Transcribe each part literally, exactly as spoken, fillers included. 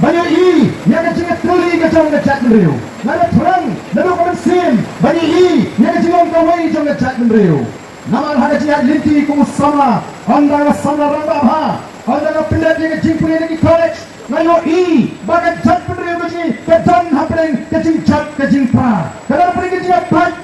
Ngi ïohi ïa ka jingïatylli ka jong ka jaitbynriew. Nga da thrang naduh ka mynsiem ba ngi ïohi ïa ka jinglong kawei jong ka jaitbynriew. Namar ha ka jingïaid lynti kum u samla, ynda nga samla rangbah bha, ynda nga pynleit ïa ka jingpule na ki college, nga ïohi ba ka jaitbynriew ka jong ngi ka don hapdeng ka jingjot ka jingpra, ka don hapdeng ka jingïapait.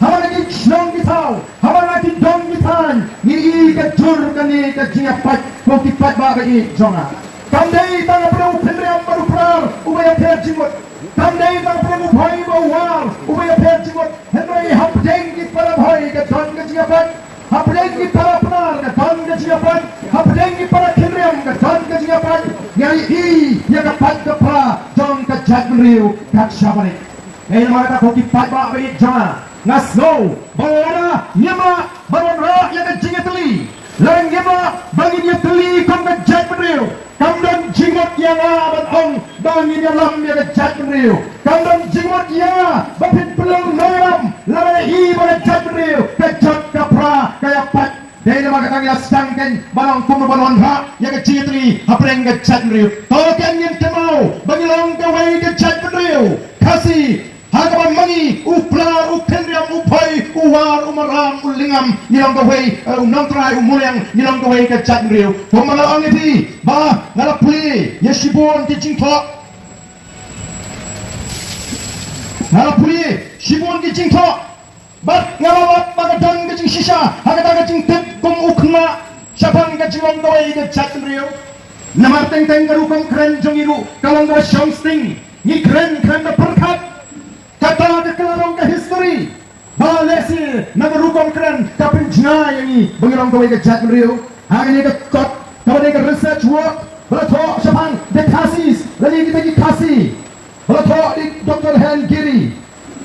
Haba na ki shnong ki thaw, haba na ki dong ki thaiñ, ngi i ka jur kane ka jingïapait, ko ki paidbah ba ïeit jong nga. Kam dei tang hapdeng u Phynriam bad u Pnar uba ïapher jingmut. Kam dei tang hapdeng u Bhoi bad u War uba ïapher jingmut. Hynrei hapdeng ki para Bhoi ka don ka jingïapait. Hapdeng ki para Pnar ka don ka jingïapait. Hapdeng ki para Phynriam ka don ka jingïapait. Ngi i ïa ka pait ka pra jong ka jaitbynriew kat shaba ïeit. Ei, namar kata ko ki paidbah ba ïeit jong nga, nga sngew ba lada ngim lah ban wanrah ïa ka jingïatylli, lada ngim lah ban ngin ïatylli kum ka jaitbynriew, kam don jingmut ïa nga ban ong ba ngin ïalam ïa ka jaitbynriew. Kam don jingmut ïa nga ba phin pynlong nongïalam lada nga i ba ka jaitbynriew ka jot ka pra ka ïapait. Dei namar kata ngi la sdang kein ban ong kumno ban wanrah ïa ka jingïatylli hapdeng ka jaitbynriew. To kein ngin kynmaw ba ngi long kawei ka jaitbynriew Khasi. Ha kaba ma ngi u Pnar, u Phynriam, u Bhoi, u War, u Maram, u Lyngngam, ngi long kawei, eh, u Nongtrai, u Muliang, ngi long kawei ka jaitbynriew. Kumba nga la ong ïa phi ba nga la pule ïa shibun ki jingthoh. Nga la pule shibun ki jingthoh. Bad nga la lap ba ka don ka jingshisha ha kata ka jingtip kum u khynnah shaphang ka jinglong kawei ka jaitbynriew. Namar teng teng ka rukom kren jong ngi ruh ka long kaba shong sting. Ngi kren kren da pyrkhat. Kata ka kylla long ka history ba lehse na ka rukom kren ka pynjngai ïa ngi ba ngi long kawei ka jaitbynriew. Ha kane ka kot kaba dei ka research work ba la thoh shaphang the Khasis lane kita ki Khasi. Ba la thoh da i Doctor Helen Giri.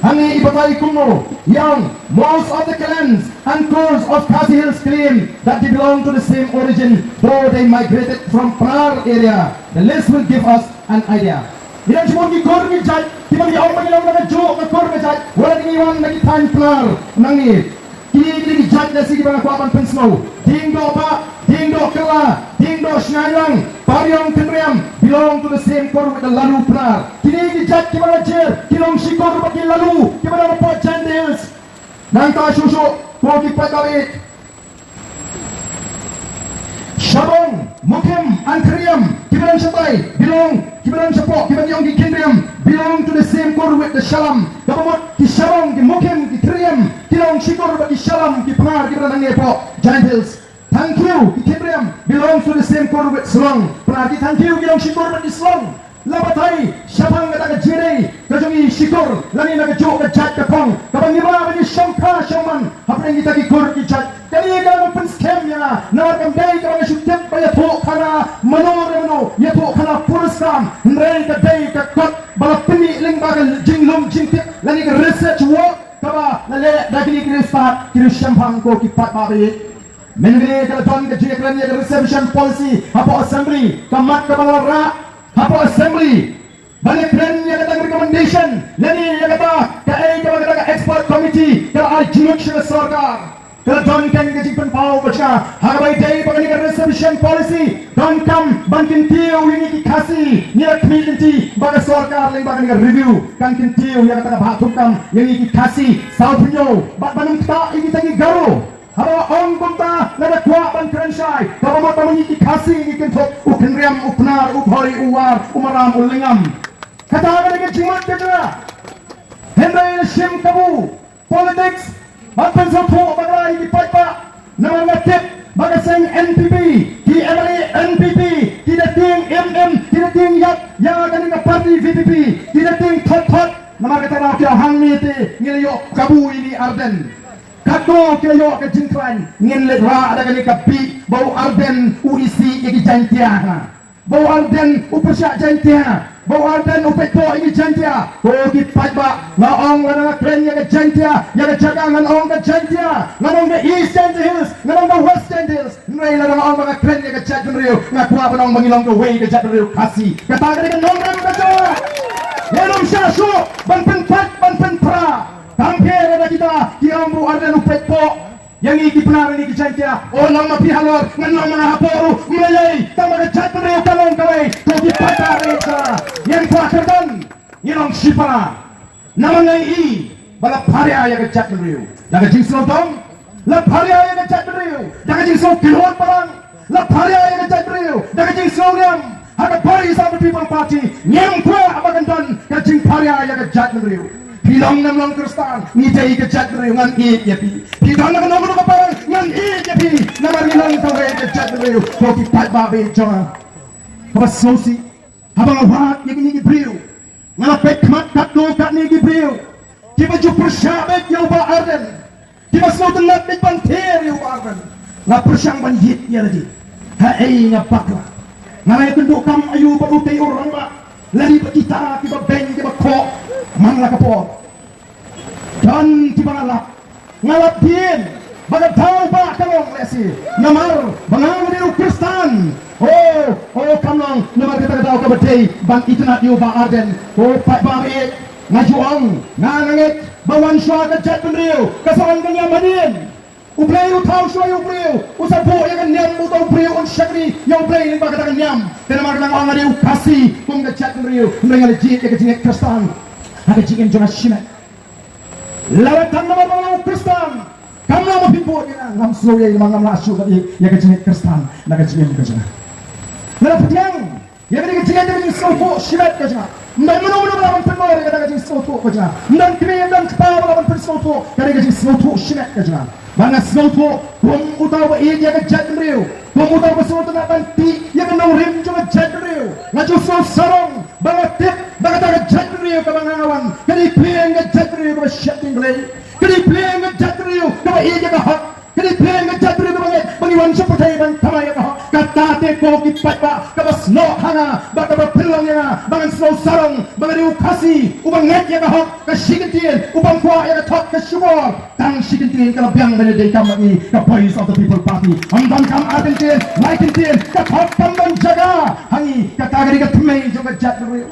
Hangne i batai kumno, i ong, most of the clans and Kurs of Khasi Hills claim that they belong to the same origin, though they migrated from Pnar area. The list will give us an idea. Ngi don shibun ki kur ki jait kiba ngi ong ba ngi long na kajuh ka kur ka jait, wat la ngi wan na ki thaiñ Pnar nangne. Kine ki dei ki jait lehse kiba nga kwah ban pynsngew. Diengdoh Bah, Diengdoh Kylla, Diengdoh Shngainlang, Pariong Kynriam belong to the same kur with the Lalu Pnar. Kine ki jait kiba nga jer ki long shi kur bad ki Lalu kiba don hapoh Jaintia Hills. Nangta shuh shuh ko ki paidbah. Shabong, Mukim and Kynriam kiba don shatai belong, kiba don shapoh kiba ngi ong ki Kynriam belong to the same kur with the Shalam. Kaba mut ki Shabong, ki Mukim, ki Kynriam ki long shi kur bad ki Shalam, ki Pnar kiba don hangne hapoh Jaintia Hills. Thangkhiew, ki Kynriam belongs to the same kur with Shillong. Pnar, ki Thangkhiew ki long shi kur bad ki Shillong. La batai shaphang kata ka jingïadei ka jong ngi shi kur lane na kajuh ka jait ka thong kaba ngi mih ba ngi shongkha shongman hapdeng kita ki kur ki jait. Kane ka long pynskhem ïa nga namar kam dei kaba nga shu tip ba ïathuh khana mano re mano, ïathuh khana puriskam, hynrei ka dei ka kot ba la pynmih lyngba ka jinglum jingtip lane ka research work kaba la leh da kine ki riewstad ki riewshemphang, ko ki paidbah ba ïeit. Mynne ka la don ka jingkren ïa ka reservation policy hapoh Assembly, ka mat kaba la rah hapoh Assembly ban ïakren ïa kata ka recommendation lane ïa kata kaei kaba kata ka expert committee ka la ai jingmut sha ka sorkar. Ka la don kein ka jingpynpaw ba sha ha kaba ïadei bad kane ka reservation policy, donkam ban kyntiew ïa ngi ki Khasi. Ngi la khmih lynti ba ka sorkar lyngba kane ka review kan kyntiew ïa kata ka bhathungkam ïa ngi ki Khasi. Sawphew bad ban ym ktah ïa kita ki Garo. Haba ong kumta, lada kwah ban kren shai, kaba mut ba ma ngi ki Khasi ngi kynthup u Kynriam, u Pnar, u Bhoi, u War, u Maram, u Lyngngam. Kata ka dei ka jingmut ka jong nga. Hynrei la shim kabu politics ban pynsngewthuh bakla ïa ki paidbah. Namar nga tip ba ka seng N P P, ki M L A N P P ki da tieng im im, ki da tieng ïap ïa kane ka party V P P, ki da tieng thot thot. Namar kata ruh ki ong hangne te ngi la ïoh kabu ïa i Ardent. Katno ki la ïoh ka jingkhlaiñ, ngin leit rah da kane ka bih ba u Ardent u isih ïa ki Jaiñtia, ha? Ba u Ardent u pyrshah Jaiñtia, ba u Ardent u peit pok ïa ki Jaiñtia. Ko ki paidbah, nga ong lada nga kren ïa ka Jaiñtia, ïa ka jaka ngan ong ka Jaiñtia, ngan ong ka East Jaintia Hills, ngan ong ka West Jaintia Hills. Hynrei lada nga ong ba nga kren ïa ka jaitbynriew, nga kwah ban ong ba ngi long kawei ka jaitbynriew Khasi. Kata ka dei ka nongrim ka jong nga. Ngan ym shah shuh ban pynpait ban pynpra. Kam pher lada kita ki ong ba u Ardent u peit pok ïa ngi ki Pnar, ïa ngi ki Jaiñtia. O, long ma phi halor, ngan long ma nga hapoh ruh, ym lei lei, tang ba ka jaitbynriew ka long kawei. Ko ki paidbah, ngi kwah kyrdan, ngi long shipara. Namar ngi i ba la pharia ïa ka jaitbynriew da ka jingsngewdom, la pharia ïa ka jaitbynriew da ka jingsngew kynhun parang, la pharia ïa ka jaitbynriew da ka jingsngew niam. Ha ka Voice of the People Party ngim kwah ba kan don ka jingpharia ïa ka jaitbynriew. Phi long ne em long Khristan, ngi dei ka jaitbynriew, ngan ïeit ïa phi. Phi don na kano kano ka parang, ngan ïeit ïa phi. Namar ngi long tang ka jaitbynriew. Ko ki paidbah jong nga, haba sngewsih, haba nga wad ïa kine ki briew, nga la peit khmat katto katne ki briew kiba ju pyrshah beit ïa u Bah Ardent, kiba sngewtynnat beit ban thied ïa u Bah Ardent. Nga pyrshang ban ïit ïa lade. Haei nga bakla? Nga la ïakynduh kam aïu bad utei u rangbah? Lane bad kita kiba beiñ kiba khoh man la ka por. Don kiba nga lap, nga lap dien ba ka daw ba ka long lehse namar ba nga nga dei u Khristan. Oh, oh, kam long namar kata ka daw kaba dei ban itynnad ïa u Bah Ardent. Ko paidbah, nga ju ong, nga nga ngeit ba wan shuwa ka jaitbynriew ka sa wan ka niam hadien. U Blei u thaw shuwa ïa u briew, u sa buh ïa ka niam uta u briew un shakri ïa u Blei lyngba kata ka niam. Te namar kata nga ong nga dei u Khasi kum ka jaitbynriew, hynrei nga la jied ïa ka jingngeit Khristan ha ka jingim jong nga shimet. Lada tang namar ba nga u Khristan, kam long ba phin bud ïa nga, ngam sngew ei namar ngam lah shuh ban ïeit ïa ka jingngeit Khristan na ka jingim ka jong nga. Lada pdiang ïa kane ka jingngeit, ïa ka jingsngewthuh shimet ka jong nga. Ym don mano mano ba lah ban pynbor ïa kata ka jingsngewthuh ka jong nga. Ym don kmie, ym don kpa ba lah ban pynsngewthuh ïa kane ka jingsngewthuh shimet ka jong nga. Ba nga sngewthuh kum uta uba ïeit ïa ka jaitbynriew, kum uta uba sngewtynnat ban tih ïa ka nongrim jong ka jaitbynriew. Nga ju sngew sarong ba nga tip ba kata ka jaitbynriew kaba nga nga wan ka dei pyrshah ka jaitbynriew kaba sheptieng Blei, ka dei pyrshah ka jaitbynriew kaba ïeit ïa ka hok, ka dei pyrshah ka jaitbynriew kaba ngeit ba ngi wan sha pyrthei ban thymmai ïa ka hok. Kata te ko ki paidbah, kaba snoh ha nga bad kaba pynlong ïa nga ba ngan sngew sarong ba nga dei u Khasi uba ngeit ïa ka hok. Ka shi kyntien, u bym kwah ïa ka thok ka shukor. Tang shi kyntien ka la biang ban ïadei kam bad ngi, ka Voice of the People Party. Ym donkam ar kyntien, lai kyntien, ka thok kam don jaka ha ngi. Kata ka dei ka thymmei jong ka jaitbynriew.